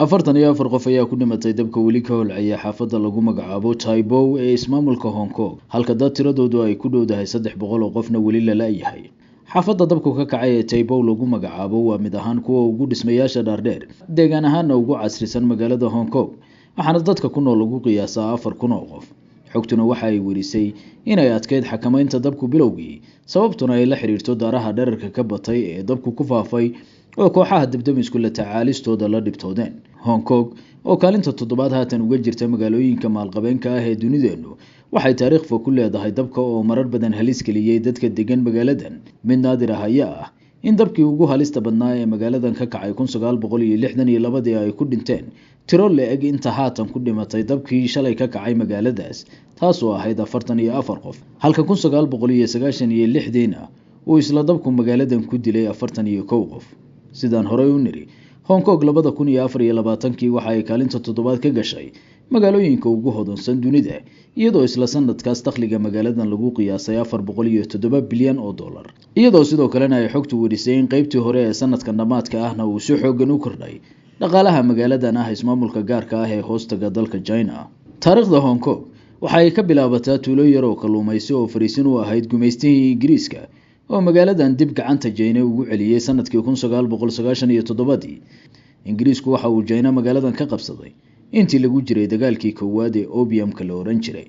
44 qof ayaa ku dhimatay dabka weli ka holcaya xaafadda lagu magacaabo Taibow ee ismaamulka Hong Kong, halka dad tiradoodu ay ku dhowdahay 300 oo qofna weli la la'yahay. Xaafadda dabku ka kacay ee Taibow lagu magacaabo waa mid ahaan kuwa ugu dhismayaasha dhaardheer, deegaan ahaana ugu casrisan magaalada Hong Kong, waxaana dadka ku nool lagu qiyaasaa 4000 oo qof. Xogtuna waxa ay werisay inay adkeyd xakamaynta dabku bilowgii, sababtuna ay la xiriirto daaraha dherarka ka batay ee dabku ku faafay oo kooxaha dabdamisku la tacaalistooda la dhibtoodeen. Hong Kong oo kaalinta toddobaad haatan uga jirta magaalooyinka maalqabeenka ah ee dunideennu waxay taariikh fog ku leedahay dabka oo marar badan halis geliyey dadka degan magaaladan. Mid naadir ah ayaa ah in dabkii ugu halista badnaa ee magaaladan ka kacay 1962-dii ay ku dhinteen tiro la-eg inta haatan ku dhimatay dabkii shalay ka kacay magaaladaas, taasoo ahayd 44 qof, halka 1996-diina uu isla dabku magaaladan ku dilay 41 qof. Sidaan horey u niri, Hong Kong 2024-kii waxa ay kaalinta toddobaad ka gashay magaalooyinka ugu hodansan dunida, iyadoo isla sanadkaas dakhliga magaaladan lagu qiyaasay 407 bilyan oo dollar, iyadoo sidoo kalena ay xogtu werisay in qeybtii hore ee sanadkan dhammaadka ahna uu si xoogan u kordhay dhaqaalaha magaaladan ah ismaamulka gaarka ah ee hoostaga dalka China. Taariikhda Hong Kong waxa ay ka bilaabataa tuulo yar oo kalluumaysi oo fariisin u ahayd gumaystihii Ingiriiska oo magaaladan dib gacanta Jayne ugu celiyey sanadkii 1997-dii. Ingiriisku waxa uu Jayne magaaladan ka qabsaday intii lagu jiray dagaalkii koowaad ee opiumka la oran jiray.